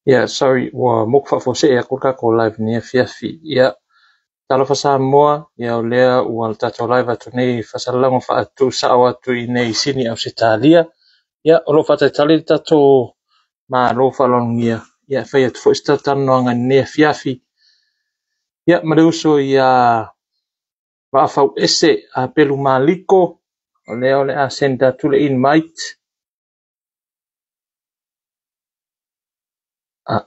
Yeah, sorry, ua moku faafuasei aku le tatou live i lenei afiafi. Ia, talofa Samoa, ia o lea ua le tatou live atu nei i faasalalauga faatuusao atu i nei i Sini Ausetalia. Ia, o loo faatalitali le tatou Malo faaaloalogia. Ia, e fai atu foi se talatalanoaga i lenei afiafi. Ia, ma le uso ia Vaafauese Apelu Maliko, o lea o le a send atu le invite. Ah.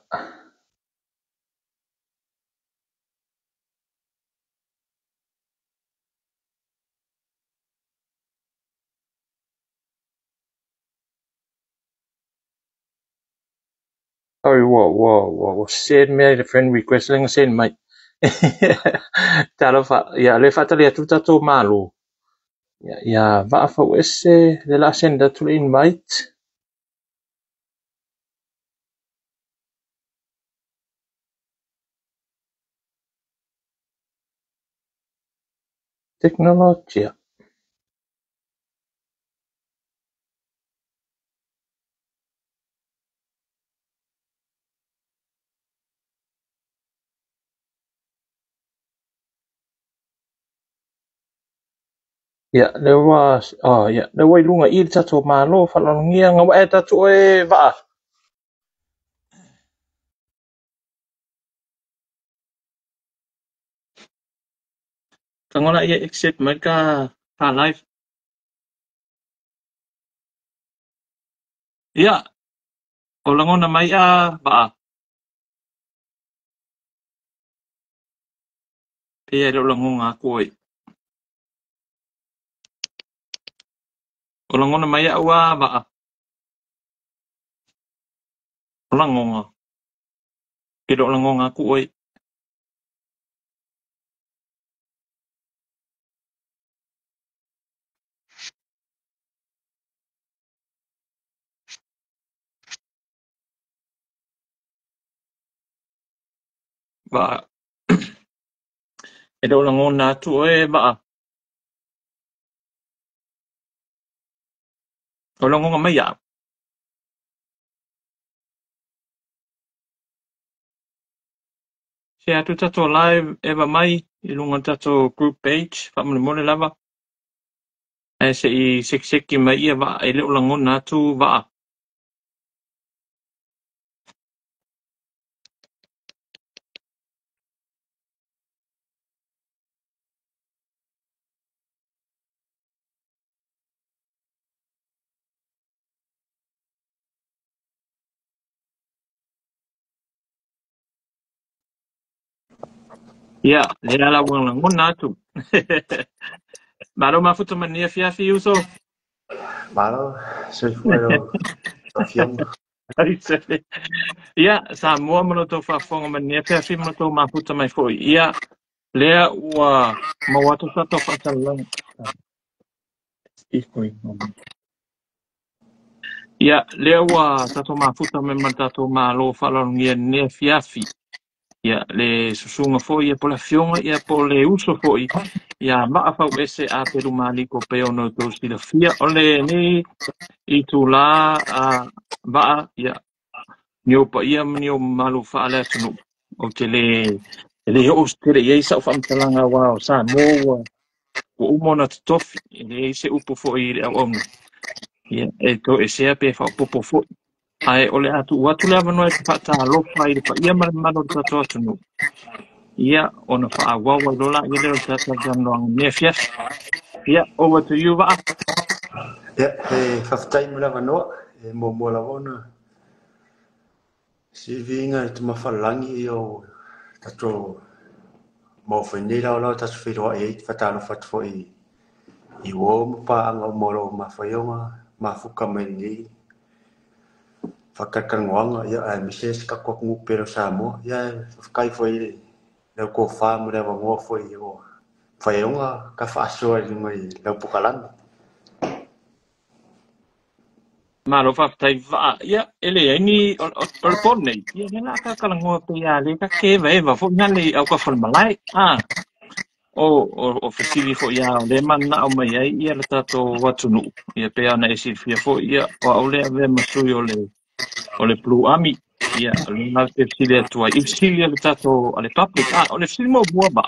Sorry, ua send mea i le friend request lea na send mai. Talofa, ia le faatali atu le tatou Malo. Ia Vaafauese, lea o le a send atu le invite. Teknologia. Ia, lea ua, oh, ia, lea ua i luga i le tatou Malo faaaloalogia na ua e atu oe Vaa. Tagola ia accept mai ka live. Ia, o lagona mai a Vaa. Pe e le o lagona aku oi. O lagona mai au a Vaa. O lagona. Pe le o lagona aku oi. Vaa. E le o lagona atu oe Vaa. O lagona mai au. Se atu tatou live eva mai i luga o le tatou group page faamolemole lava. Ae se i sekiseki mai ia Vaa e le o lagona atu Vaa. Ia, lea la ua lagona atu. Malo mafuta mai lenei afiafi uso. Malo, soifua lau afioga. Ia, Samoa ma lo outou faafofoga mai lenei afiafi ma lo outou mafuta mai foi. Ia, lea ua maua atu tatou faasalalauga. Ia, lea ua tatou mafuta mai ma le tatou Malo faaaloalogia i lenei afiafi. Ia, le susuga foi ia po le afioga ia po le uso foi ia Vaafauese Apelu Maliko pe ona outou silafia. O lenei itulā a Vaa, ia, ni ou paia ma ni ou mamalu faale atunuu. Ou te le e le oo tele i ai sau faamatalaga aua o Samoa ua uma ona totofi. E leai se upu foi i le auauna. Ia, e toesea pe faaopoopo foi. Ae o le a tuu atu le avanoa e te faatalofa i le paia ma le mamalu o le tatou atunuu. Ia, ona faaauau ai loa laia lea o le talatalanoaga i lenei afiafi. Ia, over to you Vaa. Ia, e faafetai mo le avanoa, e muamua lava ona siviiga i le tamafalelagi ia o tatou maua foi nei laolao tatou feiloai ai, faatalofa atu foi i uo ma paaga uma o lo o mafai ona mafuta mai lenei faatalatalanoaga, ia aemaise se tatou atunuu pele o Samoa. Ia, e faafetai foi i lau tofa ma le avanoa foi o mafai ai ona ta faasoa i luga i lau polokalame. Malo faafetai Vaa. Ia, e leai ni o le po nei. Ia, lea o le a talatalanoa pe ia le ta te evaeva foi na le i aukafale malae. Ah, o fesili foi ia o lea mananao mai ai ia le tatou atunuu. Ia pe ana e silafia foi ia o au lea avea ma sui o le Blue Army. Ia, o lena ou te fesili atu ai, i fesili a le tatou, a le public, a o le fesili muamua ba,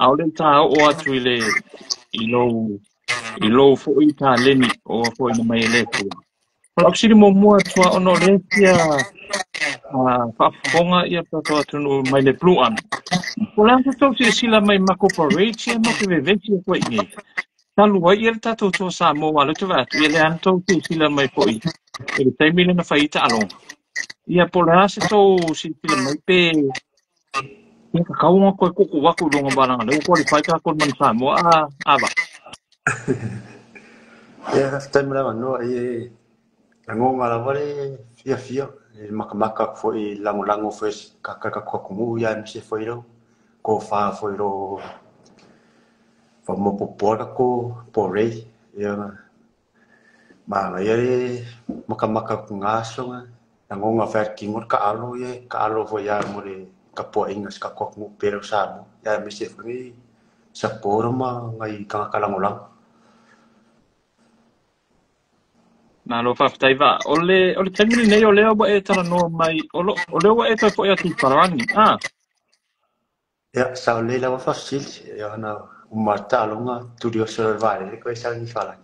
ʻaʻole i tā oo atu i le, i lou, i lou foi taleni o afoaina mai e le Atua. O lau fesili muamua atu lava ona o lea e fia faafofoga ia le tatou atunuu mai le Blue Army. Po o le a se tou silasila mai i matou parades ia matou te vevesi atu ai i inei. Talu ai ia le tatou Toa Samoa aua o lea ou te vaai atu, ia lea lava na tou silasila mai foi i le taimi lea na fai ai taaloga. Ia po o le a se tou silasila mai pe ia tatau ona toe tuutuu atu i luga o valaga lea ua qualify tatou i le Manu Samoa a a va. Ia faafetai mo le avanoa e lagona lava le fiafia e makamaka atu foi i lagolago foi e tatou atunuu ia aemaise foi lau tofa foi i lo faamaopoopoa tatou parade ia manaia le makamaka atu i na aso na lagona foi lava i le tino le taalo ia e taalo foi lava mo le tapuaiga a si tatou atunuu pele o Samoa ia aemaise foi ni supporter ma nai tagata lagolago. Malo faafetai Vaa. O le, o le taimi lenei o lea ua e talanoa mai, o, lo, o lea ua e toe foi atu i Palani. Ah. Ia, sao lelei lava faafesili, ia ona uma le taaloga tuli oso loa i le vaalele toe sau i Falani.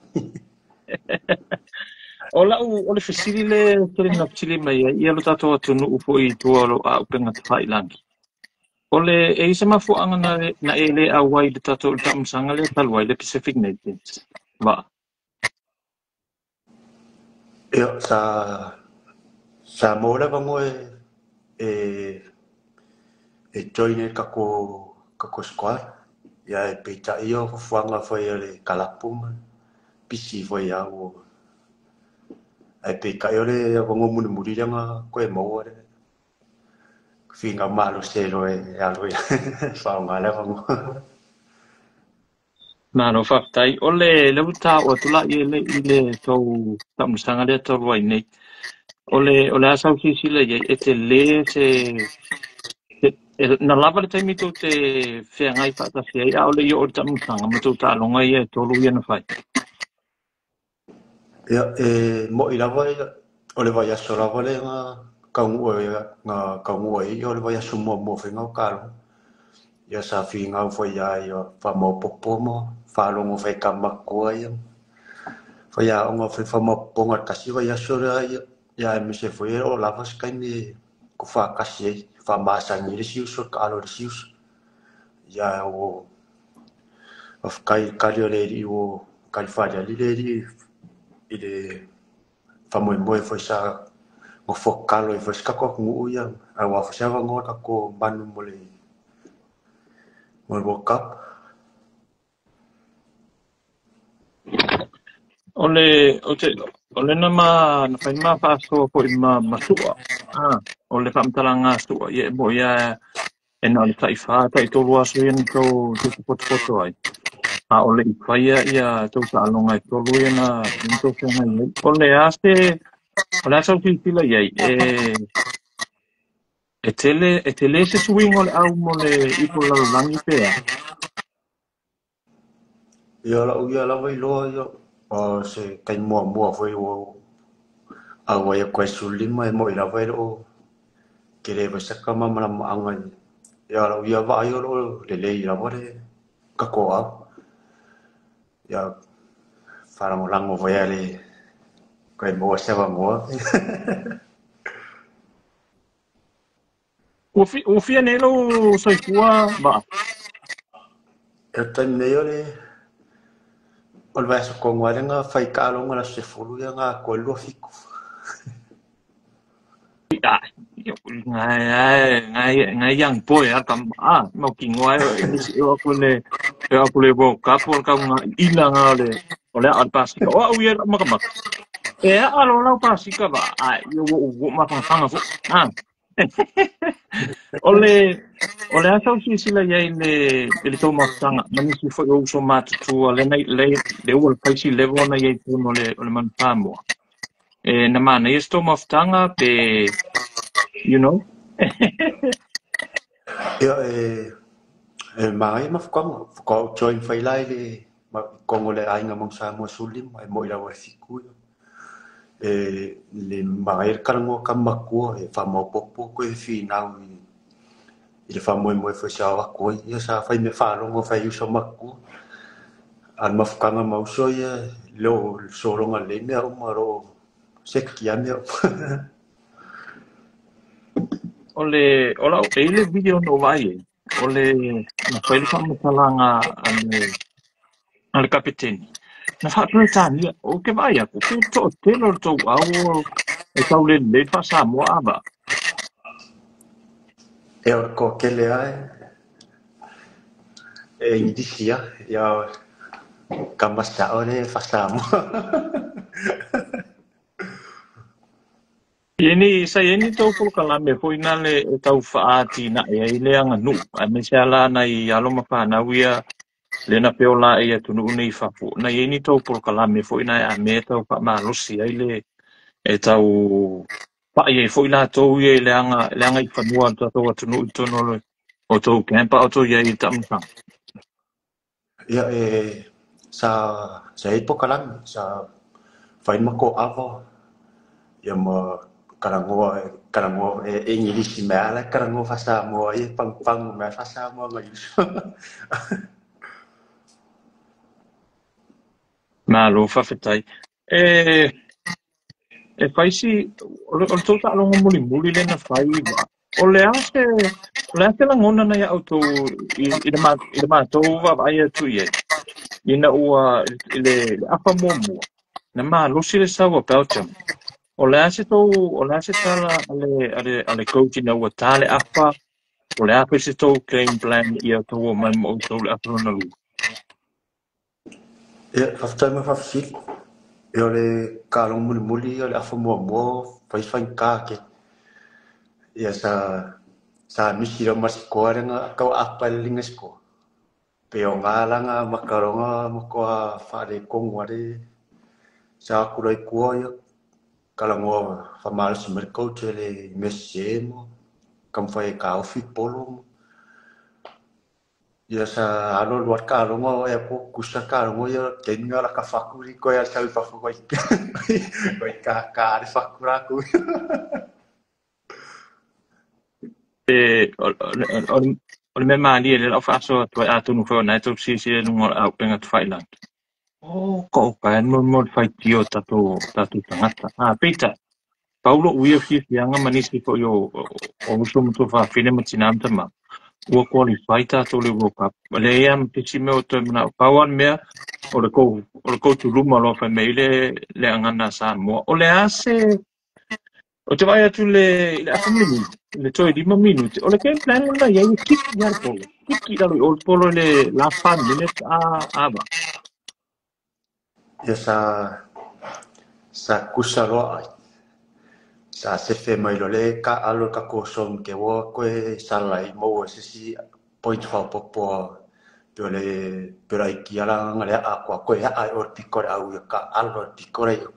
O lau, o le fesili le tele na fesili mai ai, ia lo tatou atunuu foi i tua o lo a'upenga tafailagi. O le, e i ai se mafuaaga na, na e le auai i le tatou i le taamilosaga lea talu ai, le Pacific Nations, Vaa? Ia, sa, sa maua le avanoa e, e, e join ai le tatou, tatou squad. Ia ae peitai o fuafuaga foi a le kalapu ma pisi foi lava ua. Ae peitai o le avanoa mulimuli lea na toe maua lea. Finau malosi ai loa e alu e faaaoga le avanoa. Malo faafetai. O le lea ua taua atu la i le i le tou taamilosaga lea talu ai nei. O le o le a sau silasila i ai e tele se e, na lava le taimi tou te feagai faatasi ai a o le i oo i le taamilosaga ma tou taaloga ia e tolu ia na fai. Ia, e mo'i lava ia, o le vaiaso lava lea na taunuu ai, na taunuu ai o le vaiaso muamua foi na o taaloga. Ia sa finau foi ia ia faamaopoopo ma faalogo foi i tama matutua ia. Faiaoga foi faamaopoopoga i le tasi vaiaso lea ia, ia aemaise foi e le o lava se taimi e faatasi ai, faamasani ai le isi uso i le taalo a le isi uso. Ia ua faafetai i le tali o le alii ua tali faaaliali le alii i le faamoemoe foi sa nofo tatalo ai foi si tatou atunuu ia aua foi se avanoa o tatou manu mo le World Cup. O le, o te, o le na ma, na fai ma faasoa foi ma, ma Su'a. Ah, o le faamatalaga a Su'a, ia e mo'i lava e na o le tai-fa, tai-tolu aso ia na tou tou te potopoto ai. A o le i faia ia tou taaloga e tolu ia na, na tou feagai ai. O le a se, o le a sau silasila i ai, e, e tele, e tele se suiga o le au mo le ipu o le lalolagi pe a? Ia o lau ia lava iloa ia, o se taimi muamua foi ua ou auai atu ai 15 e mo'i lava e le o tele foi saka malamalamaaga i ia o lau ia vaai o lo o lelei lava le tatou au. Ia faalagolago foi lava i le toe maua se avanoa. Ua, fi, ua fia nei lou soifua Vaa? E le taimi nei o le o le vaiaso tonu lava lea na fai taaloga i le aso 10 ia na atoa ai le 27. Ngai ngai ngai young boy a ka a mau kingoa e nisi e o atu le e o atu le World Cup o le kau nga ila nga o le o le a le pasika o au ia lau makamaka e a lo lau pasika va a ia ua ua mafanafana foi a O le, o le a sau silasila i ai le, i le tou mafutaga, ma nisi foi o uso matutua, le, le, le ua le faisi level ona i ai totonu o le, o le Manu Samoa. E, na manaia se tou mafutaga pe, you know? Ia, e, e manaia mafutaga. Faatoa ou join fai la i le, i totonu o le aiga Manu Samoa 15, e mo'i lava e 7 ia. E le manaia le talanoa tama matua e faamaopoopo toe finau i le faamoemoe foi sa o atu ai. Ia sa fai mea faalogo fai uso matua. A o le mafutaga ma uso ia, le o sologa lelei mea uma o lo o seki lava mea uma. O le o lau e i le video na ou vaai ai, o le na fai le faamatalaga a le kapeteni. Na faa-Peretania, ou te vaai atu, pe toatele o le tou au e tau le lelei le faa-Samoa a vaa. E o le toatele lava e Igilisi lava, ia tama sao lea e faa-Samoa. Sa i ai ni tou polokalame foi nale e tau faaatinae ai le aganuu, aemaise lava la nai alo ma fanau ia lea na feola ai i atunuu nei i fafo. Na i ai ni tou polokalame foi na e mea e tau faamalosi ai le e tau pai ai foi latou ia i le agaifanua o le tatou atunuu i totonu o tou camp a o tou i ai i le taamilosaga? Ia e sa sa i ai polokalame, sa fai le matou ava ia ma talanoa talanoa e Igilisi mai lava la e talanoa faa-Samoa ai e pagupagu mai lava faa-Samoa nai uso. Malo faafetai. E fai si o le tou taaloga mulimuli lea na fai o le a se o le a se lagona na iā outou i le matou vaavaai atu i ai ina ua i le afa muamua na malosi le sau a Belgium. O le a se tou o le a se tala a le coach ina ua ta le afa, o le a foi se tou game plan ia outou o mai ma outou le afa lona lua? Ia, faafetai mo le faafesili. Ia o le taaloga mulimuli o le afa muamua fai faigata tele. Ia sa misi loa ma le sikoa lea na tau aapa ai le liga sikoa. Pe o na laga amata loa ona matua faaletonu lava le sa o atu loa i tua ia talanoa faamalosi mai le coach e le mea sese ma taumafai e taofi polo ma ia sa alu alu lava le taaloga o ea po tutusa le taaloga ia taimi na lata fatu le toe alu sau i fafo mai mai tata le fatu latou. E o le mea malie lea o le a ou faasoa atu ai, atonu foi o lena e tou silasila i luga o le auupega tafailagi. O ka o mo le faitio o tatou tagata. A peitai, pau lo'u ia fiafiaga ma nisi foi o uso ma tuafafine ma tinā ma tamā, ua qualify tatou i le World Cup. Leai lava ma se isi mea o toe manao. Pau lava le mea o le kou tuluma loa fai mai ai le agana a Samoa. O le a se Ou te vaai atu i le afa mulimuli, i le toe 5 minute, o le game plan lena i ai e kiki lava le polo. Kiki i lalo i o le polo i le last 5 minutes a vaa. Ia sa tutusa loa ai. Sa sefe mai loa le taaalo le tatou zone ke ua toe sala ai maua se isi point faaopoopo pei o le aitia la na le aa atu a toe aa i o le pito o le au ia taaalo le pito lea i o.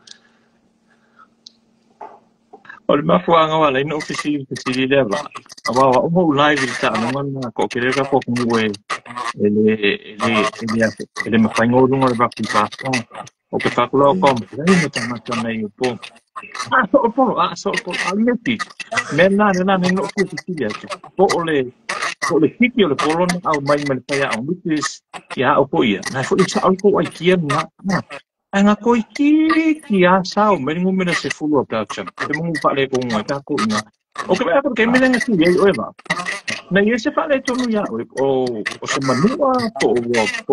O le mafuaaga ua ala ai ona ou fesili i le fesili lea vaa, aua o au na ou live i le taaloga lena toatele le tatou atunuu e le e le e le e le mafai ona o i luga o le rugby park. Ou te fai atu la o complain o tagata nei o po. A soo le polo, a soo le polo, a o le mea pito. Mea lena lea na ala ai ona ou fia fesili atu, po o le kiki o le polo na aumai mai le faiaoga, which is ia au foi ia, na foi e sao le tou aikia lena. Ae na toeitiiti lava sao mai le numera 10 a Belgium, te manu faaletonu ai tatou i ina. O ke vaai atu i le taimi lea na sui ai oe vaa, na i ai se faaletonu iā oe, o se manua po o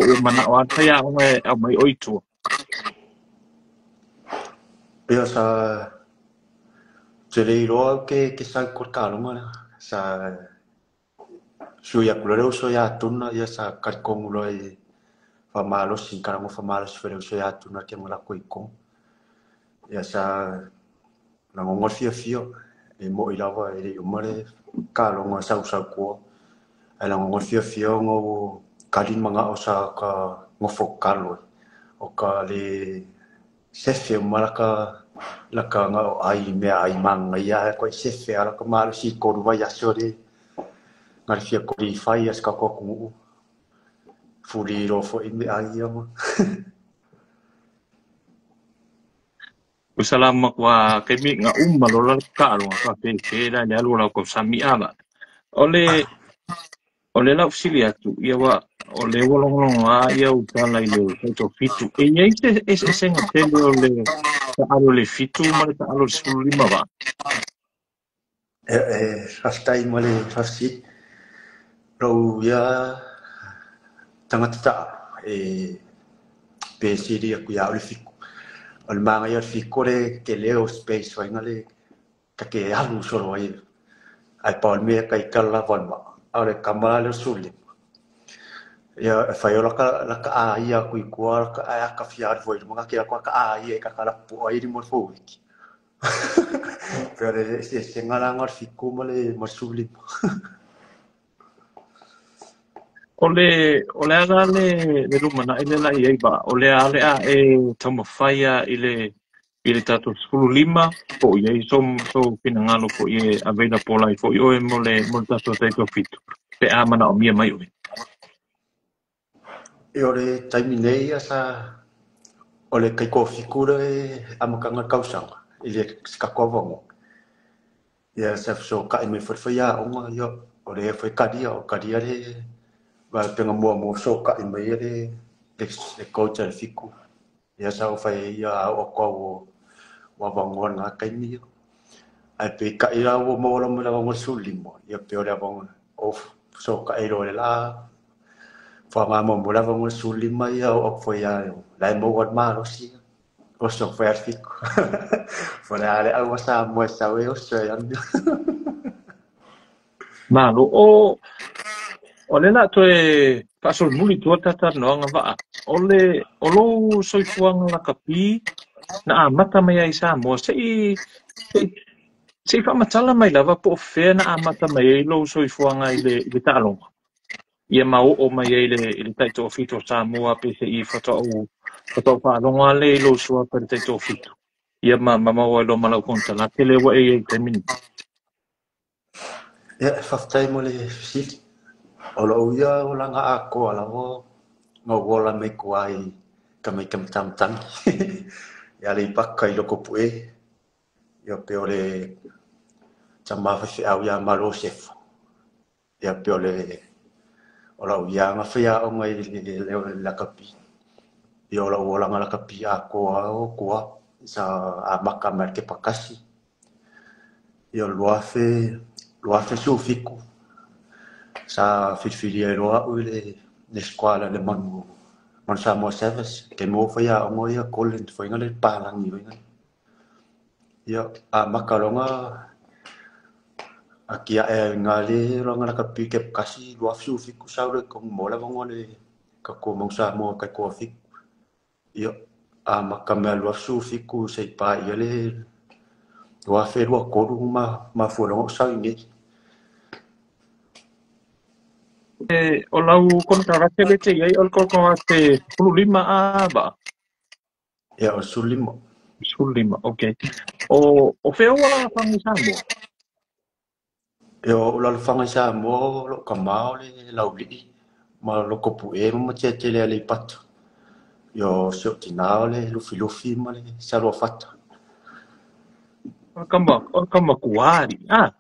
ua manao lava le faiaoga e aumai oe i tua? Ia sa ou te le iloa au ke sau i tua i le taaloga lea. Sa sui atu loa le uso ia Tuna, ia sa talitonu loa i faamalosi, talanoa faamalosi foi le uso ia Tuna ke ma latou i totonu. Ia sa lagona le fiafia, e moi lava e le i uma le taaloga sausau tua. Ae lagona le fiafia ona ua kali le manao sa ka nofo tatalo ai. O ka le sefe uma lata gao ai mea ai manaia ae koe sefe lava lata malosi i 3 vaiaso le na le fia qualify a si tatou atunuu. Fuli loa foi mea ai ia ma. Ua Salamu atu a taimi na uma loa le taaloga faafefe la i le alu o lau tausami ava. O le lau fesili atu, ia ua o le ua logologo a ia u tala i le taitoafitu. E i ai se eseesega tele o le taalo i le 7 ma le taalo i le 15 vaa? E faafetai mo le faafesili. Lou ia tagata taalo e pe sili atu ia au le 7. O le magaia o le 7 o le tele o space faiga le ta te alu solo ai. Ai pa o le mea kai tala lava o le maa. A o le kama la lea o le 15. Ia e fai o laka a ia atu i tua laka ae aka fia alu foi i luma ke aka a ia e kaka lapu ai lima o le fouiki. Pe o le eseesega la o le 7 ma le 15. O le ala le lumanai le la i ai va. O le a le a e taumafai a i le tatou 15 po o i ai so finagalo foi e available ai foi oe mo le tatou taitoafitu pe a manaomia mai oe. E o le taimi nei ia sa o le kaikoafitu le amataga o le tausaga i le se tatou avanoa. Ia sa fesota'i mai foi le faiaoga ia o le foi kalia o kalia le vaepega muamua fesota'i mai ia le coach a le 7. Ia sa ou fai ia au atu au o avanoa i lena taimi ia. Ae peitai la ua maua lava mai le avanoa le 15 ia pe o le avanoa o fesota'i loa i le la faaaoga muamua le avanoa le 15 ia oo atu foi ia la e maua le malosi oso atu foi a le 7. Po o le a le aua Samoa e sau e oso e anu. Malo o le la toe faasolomuli tua talatalanoaga vaa. O lou soifuaga lakapi na amata mai ai i Samoa se'i faamatala mai lava po o fea na amata mai ai lou soifuaga i le taaloga. Ia ma oo mai ai i le taitoafitu o Samoa pe se'i faatoa'u faalogo a le i lou suafa i le taitoafitu. Ia ma maua ai loa ma lau konekarate lea ua e i ai i le taimi nei. Ia faafetai mo le fesili. O lou ia olaga atoa lava na ou ola mai tua i tamaiti matamatagi. Ia Aleipata i Lotopue. Ia pe o le tama faifeau ia Malo Sefu. Ia pe o le o lau ia na faiaoga i le lakapi. Ia o lau olaga lakapi atoa o tua sa amata mai le Kepakasi. Ia o le 2017 sa filifili ai loa au i le squad a le Manu Samoa Sevens. Ke mo faiaoga ia Colin faiga le palagi faiga. Ia amata loa atia'e ai iga le olaga lakapi Kepakasi 2017 sau loa i totonu mo le avanoa le tatou Manu Samoa taitoafitu. Ia amata mai le 2017 se'i paia le 2023 ma mafua loa ona ou sau i inei. O lau konekarate le te i ai o le konekarate 15 a vaa? Ia o le 15. 15, okay. O fea ua alaalafaga i Samoa? Ia o ou alaalafaga i Samoa o lou tamā o le Laulii ma Lotopue ma Matiatele Aleipata. Ia o si ou tinā o le Lufilufi ma le Saluafata. O le kama kuari. Ah.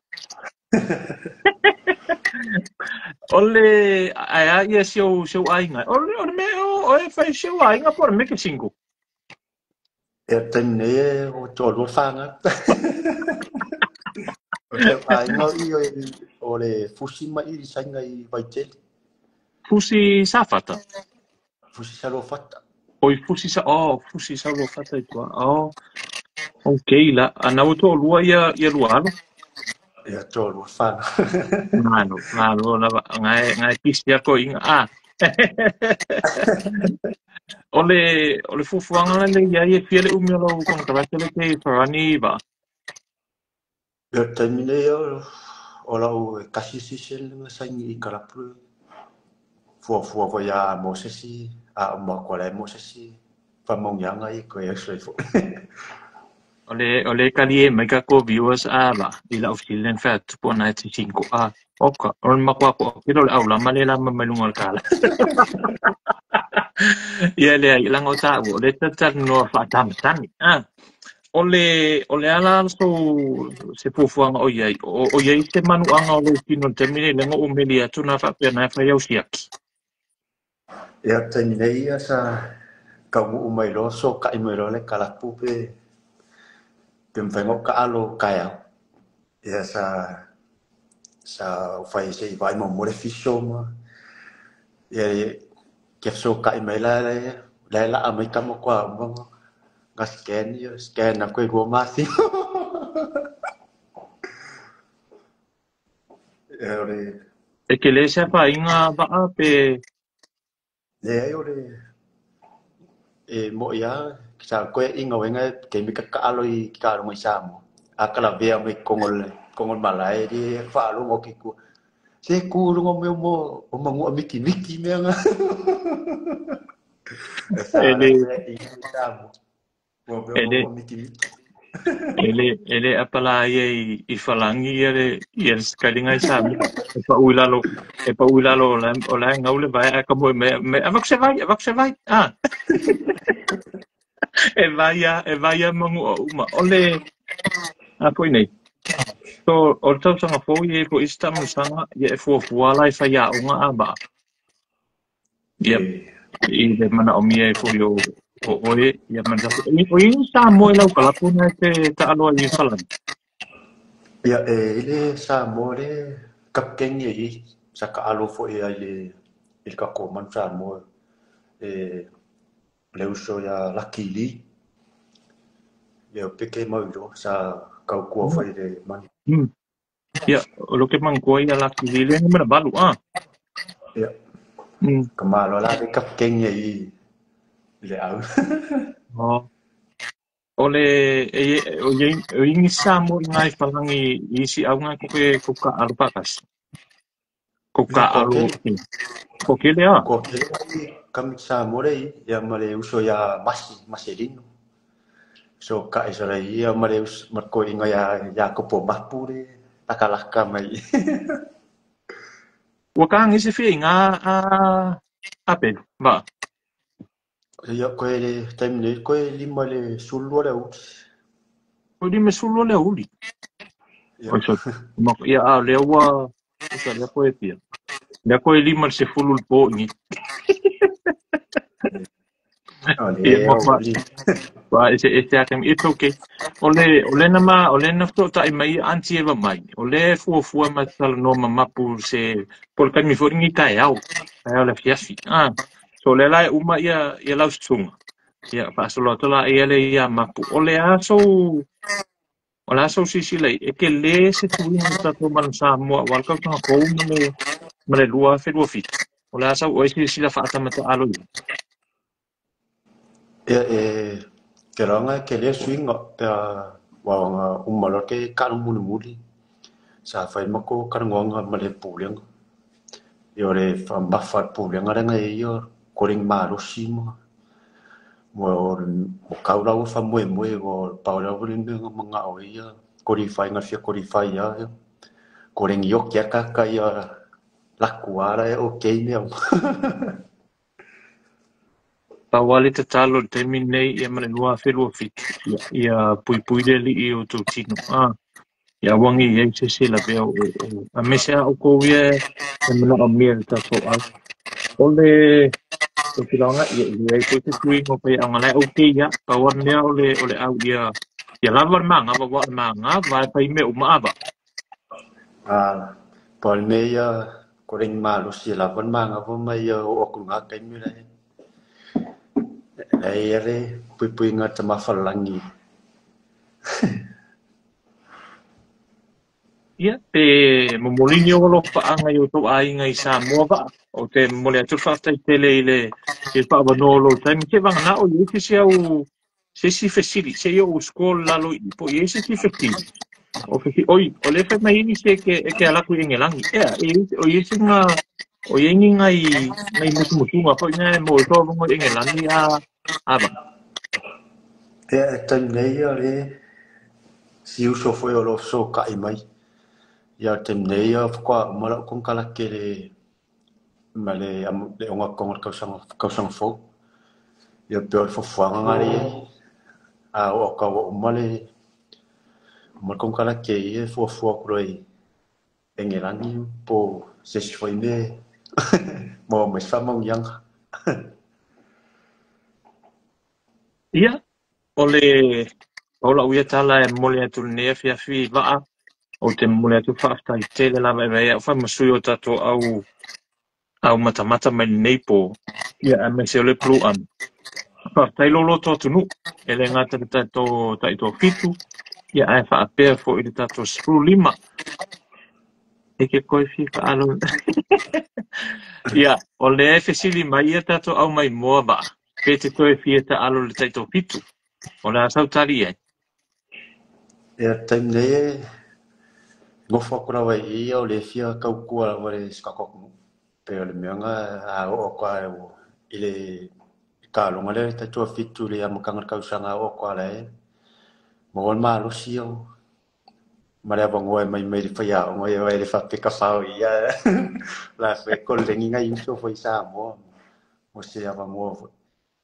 O le ae a ia si ou aiga. O le mea o e fai si ou aiga po o le mea ke single. Ia taimi nei e ua toalua fanau. O le aiga i o le Fusi ma i Saina i Vaitele. Fusi Safata. Fusi Saluafata. Oi Fusi sa oh Fusi Saluafata i tua. Oh. Okay la. Ana ua toalua ia lua alo. Ia toalua fanau. Malo, malo lava ngai pisi ako inga. Ah. O le fuafuaga la le i ai e fia le umi o lau konekarate le te farani va. Ia taimi nei o lau e kasi season na saini i kalapu. Fuafua foi ia Mosesi a o makoa le Mosesi faamauniaga ia koe oso ai foi. O le kali e mai ka ko viewers a va i lau fesili le whea tupu na e te sinko a. Oka, o le makoa ko kilo le au lama le lama mai lunga o le kala. Ia le ai langa o tāu, o le tatalo noa whaatamatani. Ah. O le a la sou se fuafuaga o i ai, o i ai se manuaga o lou tino i le taimi lenei leaga ua ou meli atu na faapea na e fai au siaki. Ia taimi nei ia sa taunuu mai loa sokai mai loa le kalapu pe mafai ona ou taalo taeao. Ia sa ou fai se i vaai muamua le fiso ma ia ke fesokai mai la la e laa mai tama koa uma na scan ia scan aku e 2 masina. Ia o le E tele se afaina vaa pe? Leai o le e mo'i lava sa koe iga uega e taimi taalo i taaloga i Samoa. A talavea mai totonu o le malae le faalogo atu i tua. Se tu i luga o mea o manua mitimiti mea na. E sa E le la i Samoa. Ua mea e o le manua mitimiti. E le apala ia i falagi ia le sikalinga i Samoa. E pau i lalo, e pau i lalo o la e gau le vae ae ka moe mai mai avatu se vai, avatu se vai. Ah. E vai a, e vai a manua uma. O le a foi nei. So, o le tausaga fou ia i po isi taamilosaga ia e fuafua la e faiaoga a vaa. Ia i le manaomia ai foi o oe ia ma o i Samoa i lau kalapu na e te taaloa i falagi. Ia e i le Samoa le kapiteni e i sa taalo foi ai i le tatou manu Samoa e le uso ia Lucky Lee. Ia peke mau iloa sa tautua foi i le manu. Ia, o lo ke manatua ia Lucky Lee le numera 8 ah. Ia. Ka malo la le kapiteni e i le au. Oh. O le e o i o i Samoa i ngai falagi i isi auga ko ke ko ka alo pakasi. Ko ka Ia ko alo kele. ko kele a. Ko kele i kami Samoa le i ia ma le uso ia Masi, Maselino. So ka e sala ia ma le uso ma ko inga ia Iakopo Mapu le lakalaka mai. Ua ka ngisi fia i ngā a pelu, va. Ia koe le taimi nei koe 5 le 12 le aouli. Ko 52 le aouli. Ia. Oi so, ia a lea ua usa lea koe pia. Lea koe 5 le 10 le po ingi. O Ia le ma fa aouli. fa e se ake it's okay. O le na ma o le na fo tai mai auntie Eva mai. O le fuafua ma talanoa ma mapu se po le taimi foi ni taeao. Taeao le afiafi. Ah. So le la e uma ia lau susuga. Ia faasolo atu la ia le ia mapu. O le aso o le aso silasila i e tele se suiga o tatou manu Samoa aua le tausaga fou ma le 2027. O le a sau oe silasila faatamataalo i ai. Ia e ke roanga e tele suiga pe a waoga uma loa ke taalo mulimuli. Sa fai ma ko talanoaga ma le pulega. Ia o le faamafa le pulega lea e ia koleni malosi ma mo o kau lau faamoemoe o pau lava le mea na manao ai ia qualify na fia qualify ia koleni ioki akaka ia laku ala e okay mea uma. Pau lava le tatalo i le taimi lenei ia ma le 2027. Ia puipui le alii o outou tino. Ah. Ia aua nei i ai se isi e lavea o aemaise a outou ia e manaomia i le tatou au. O le tausilaga ia i leai foi se suiga o faiaoga la e okay ia. Pau lava le mea o le au ia lava le magava aua o le magava e fai mea uma ava. Ah, pau le mea ia koleni malosi e lava le magava ma ia oo atu i lena taimi la e ia le puipuiga o le tamafalelagi. Ia, pe momoli ni ou alofaaga i o outou aiga i Samoa vaa. O te momoli atu le faafetai tele i le faavanoa o lou taimi. Se vagana o i ai se isi au se isi fesili, se i ou scroll lalo i po i ai se isi fesili. O fesili, oi, o le fai mai ini se e ke ala atu i Engelagi. Ea, e o i ai se nga o i ai ni ngai musumusuga foi na e mo i toa i Engelagi a va. Ia e taimi nei ia le si uso foi o lo fesokai mai. Ia o le taimi nei ia faatoa uma lau konekarate le ma le le ogatoga o le tausaga tausaga fou. Ia pei o le fuafuaga na le i ai. A oo atu lava ua uma le konekarate ia e fuafua atu loa i Engelani po o se isi foi mea e maua mai se faamanuiaga. Ia, o le o lau ia tala e momoli atu i lenei afiafi vaa, ou te momoli atu le faafetai tele lava e avea ai au fai ma sui o tatou au matamata mai lenei po, ia aemaise o le Blue Army. Faafetai lou loto atunuu, e le gata i le tatou taitoafitu, ia ae faapea foi i le tatou 15. E ke koe fia taalo. Ia, o lea e fesili mai ia tatou au maimoa vaa, pe te toe fia taalo i le taitoafitu. O le a sau tali i ai? Ia, le taimi nei e nofo atu lava i i, o lea e fia tautua lava i le si o tatou atunuu. Pei o le mea lena a oo atu lava i le taaloga lea le taitoafitu i le amataga o le tausaga a oo atu lava la e maua le malosi o ma le avanoa e mai mai le faiaoga ia e le faapea tafao i ia la foi e koleni nai uso foi i Samoa mo se avanoa foi.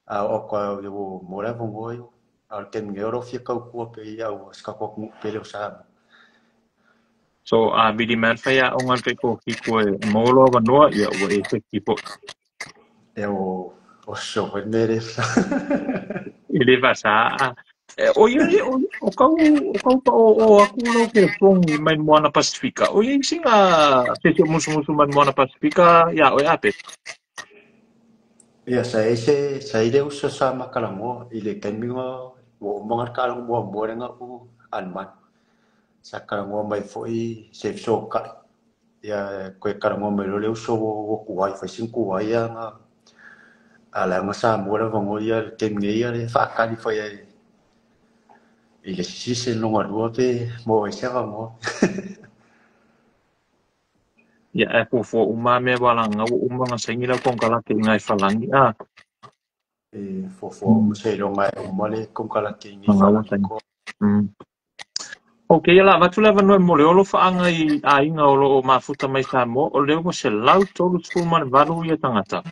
A oo atu lava ua maua le avanoa ia. A o le taimi nei o lo o fia tautua pea i au si o tatou atunuu pele o Samoa. So, a vili mai le faiaoga i le taitoafitu e maua lou avanoa, ia ua e seki foi. Ia o oso foi le mea lea. E le faasa. O ia o kau o kau pa o aku lau telefoni mai le Moana Pasifika. O ia i singa se se musumusu mai le Moana Pasifika ia oe ape. Ia sa i se sa i le uso sa matalanoa i le taimi na ua uma ona taaloga muamua lea na ou alemanu. Sa talanoa mai foi se fesootai. Ia toe talanoa mai loa le uso ua tuai, fai sina tuai lava a leaga Samoa le avanoa ia le taimi nei ia le faatali foi ai i le season lona lua pe maua ai se avanoa. Ia ae fuafua uma lava mea ua alagaga ua uma ona saini lau konekarate i Gagaifalagi a. E fuafua uma seiloga e uma le konekarate i Gagaifalagi koa. Ok, ia la avatu le avanoa e mo le alofaga i aiga o lo o mafuta mai Samoa, o lea ua 138 ia tagata.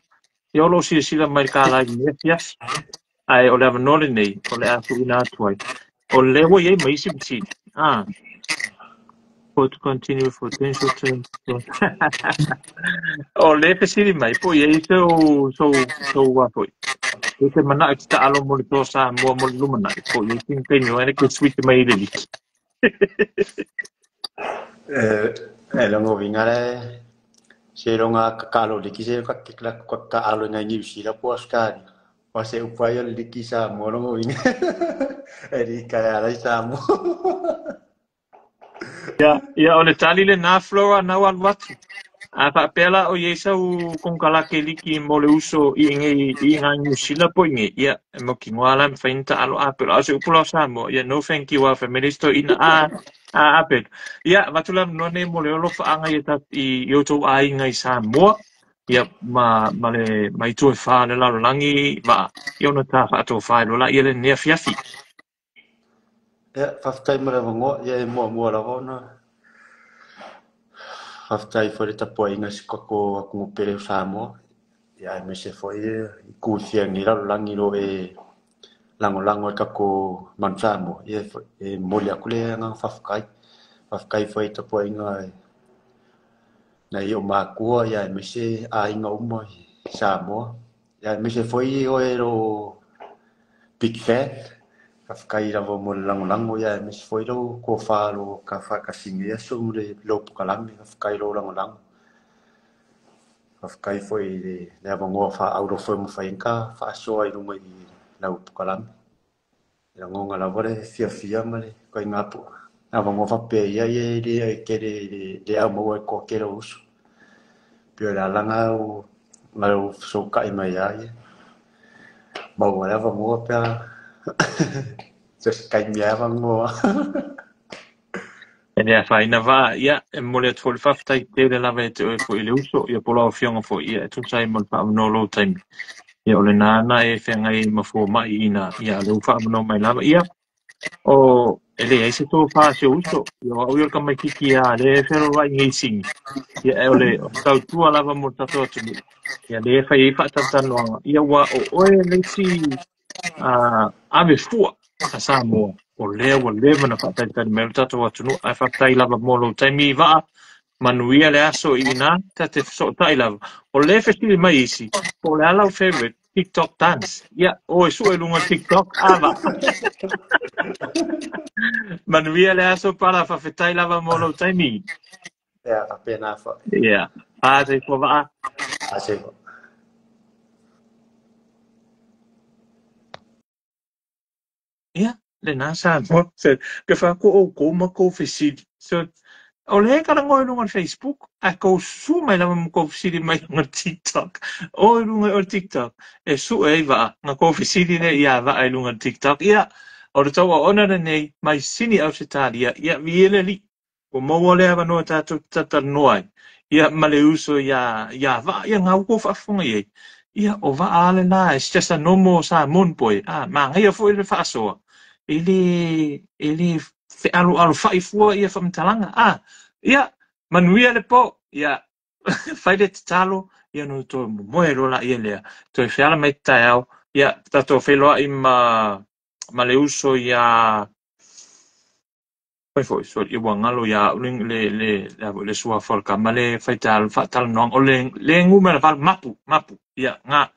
Ia o lo o silasila mai i le kālā i lenei afiafi. Ae o le avanoa lenei, o le a tuuina atu ai. O lea ua i ai ma isi fesili. Ah. For to continue for potential term. O lea fesili mai, po o i ai sou, sou, sou a foi. E te manao e te taalo mo le Toa Samoa mo le lumanai, po o i ai sina taimi o ene ke switch mai i le liki. E lona uiga le seiloga tatalo liki se taalo i nai Niu Sila po o Ausetalia. O se upu lava ia o le liki Samoa lona uiga e lika e ala i Samoa. Ia, ia o le tali lenā Flora na ua alu atu. A faapea la o i ai sau konekarate liki mo le uso i inei i ngā Niu Sila po i inei, ia, e mautinoa la e mafai ona taalo apelo. A o se upu la o Samoa, ia no thank you a fai mai le isi toeaina a a apelo. Ia, avatu le avanoa nei mo le alofaga i i outou aiga i Samoa, ia ma ma le ma itu e fa o le lalolagi vaa, ia ona ta faatofā ai loa laia lenei afiafi. Ia, faafetai mo le avanoa. Ia e muamua lava ona faafetai foi i le tapuaiga i si o tatou atunuu pele o Samoa. Ia aemaise foi i itu e fia i lenei lalolagi o lo o e lagolago i le tatou manu Samoa. Ia e momoli atu le agaga faafetai. Faafetai foi i tapuaiga nai ou matua ia aemaise aiga uma i Samoa. Ia aemaise foi oe lou big fan. Faafetai lava mo le lagolago ia aemaise foi lou tofa o lo o faatasi i lenei aso mo le lou polokalame. Faafetai lou lagolago. Faafetai foi i le avanoa faaauro foi ua mafai ai ona faasoa i luga i lau polokalame. E lagona lava le fiafia ma le ituaiga avanoa faapea ia e le tele le au maua e toatele o uso. Pei o le alaga o lau fesootai mai ai ia. Maua le avanoa pe a so se taimi e avanoa. E le afaina vaa, ia, e momoli atu foi le faafetai tele lava ia te oe foi le uso, ia po o lau afioga foi, ia e tusa ai ma le faavanoa o lou taimi. Ia o lenā na e feagai ai ma fomai ina, ia o lea ua faavanoa mai lava. Ia, o e leai se tofa a si ou uso, ia o au ia o le tamaitiiti lava lea e fealualuai nei i sini, ia e o le tautua lava mo le tatou atunuu, ia lea e fai ai faatalatalanoaga, ia ua o oe le isi ave fua. a Samoa, o lea ua leva ona faatalitali mai lo tatou atunuu, ae faafetai lava mo lou taimi Vaa. Manuia le aso i ina, ta te fesootai lava. O lea e fesili mai isi, po o le a lau favorite TikTok dance. Ia, o e sue i luga o TikTok, a Vaa. Manuia le aso Pala, faafetai lava mo lou taimi. Ia, faapena foi. Ia, a soifua Vaa. A soifua. Ia, lena Samoa. So, ke whaku o kou ma kou fesili. So, o le talanoa i luga o le Facebook, ae kou susu mai lava ma kou fesili mai luga o le TikTok. O i luga o le TikTok, e sue ai Vaa, na kou fesili lea ia Vaa i luga o le TikTok. Ia, o le tauaona lenei mai Sini Ausetalia, ia viia le Alii. Ua maua le avanoa tatou te talatalanoa ai, ia ma le uso ia, ia Vaa, ia ngau kou faafofoga i ai. Ia, o Vaa lava lena, it's just a normal Samoan boy. Ah, manaia foi le faasoa. E le, e le fealoalofa'i fua ia faamatalaga. Ah, ia, manuia le po. Ia, fai le tatalo, ia no toe momoe loa laia lea. Toe feala mai te taeao, ia, tatou feiloai ma, ma le uso ia fai foi sorry ua galo ia au le le le le, le suafa o le kama le fai faatalanoaga o le le numera 8 Mapu Mapu ia nga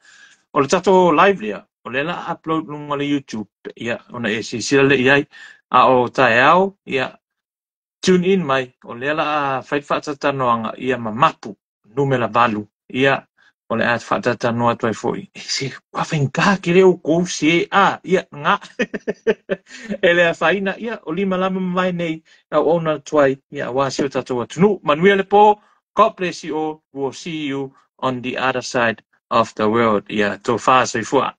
o le tatou live lea o lea la upload luga o le YouTube ia ona e silasila lea i ai a o taeao ia tune in mai o lea la fai le faatatalanoaga ia ma Mapu numera 8 ia o le a faatatalanoa atu ai foi e se ua faigata tele outou se a ia nga e le afaina ia o lima lama mavae nei auauna atu ai ia aua si o tatou atunuu. Manuia le po. God bless you all. We'll see you on the other side of the world. Ia tofa soifua.